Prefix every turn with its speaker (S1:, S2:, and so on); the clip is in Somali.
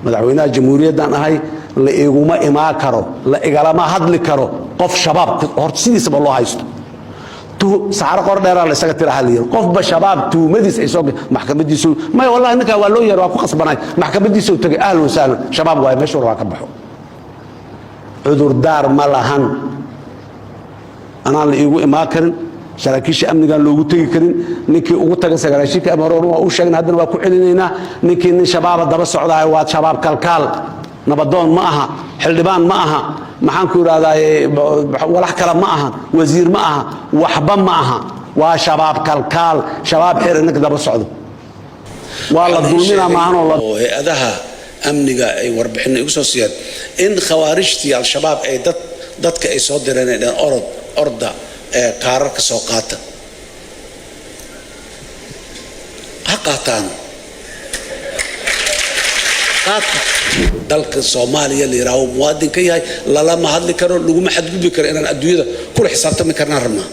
S1: Madaxweynaha jamhuuriyaddan ahay, la iguma imaan karo, la igalama hadli karo qof Shabaab horta sidiisaba loo haysto. Saxaro qor dheeraa la isaga tiraha la yiri, qofba Shabaab tuhumadiis ay soo maxkamadiisu maya. Wallahi ninkaa waa loo yeer, waa ku qasbanay, maxkamadiisu tagay, ahlan wasahlan, Shabaab waaye, meeshu waa ka baxo, cudurdaar ma lahan. Anaan la iigu imaan karin, saraakiisha amnigaan loogu tegi karin. Ninkii ugu taga sagaashiinka ama hore waa u sheegna, haddana waa ku celinaynaa: ninkii nin Shabaaba daba socdahay waa Shabaab kalkaal. Nabadoon ma aha, xildhibaan ma aha, maxaan ku idhahdaa, walax kale ma aha, wasiir ma aha, waxba ma aha, waa Shabaab kalkaal. Shabaab xiri ninka daba socdo, waa la dulminaa maahanoo.
S2: Oo hay-adaha amniga ay warbixino igu soo siiyeen in khawaarijtii Al-Shabaab ay dad dadka ay soo direen, ay dhaheen orod, orda ee kaararka soo qaata, ha qaataan, qaata. Dalka Soomaaliya la yidhaaho muwaadin ka yahay, lalama hadli karo, laguma xadgudbi karo. Inaan adduunyada kula xisaabtami karnaan rabnaa.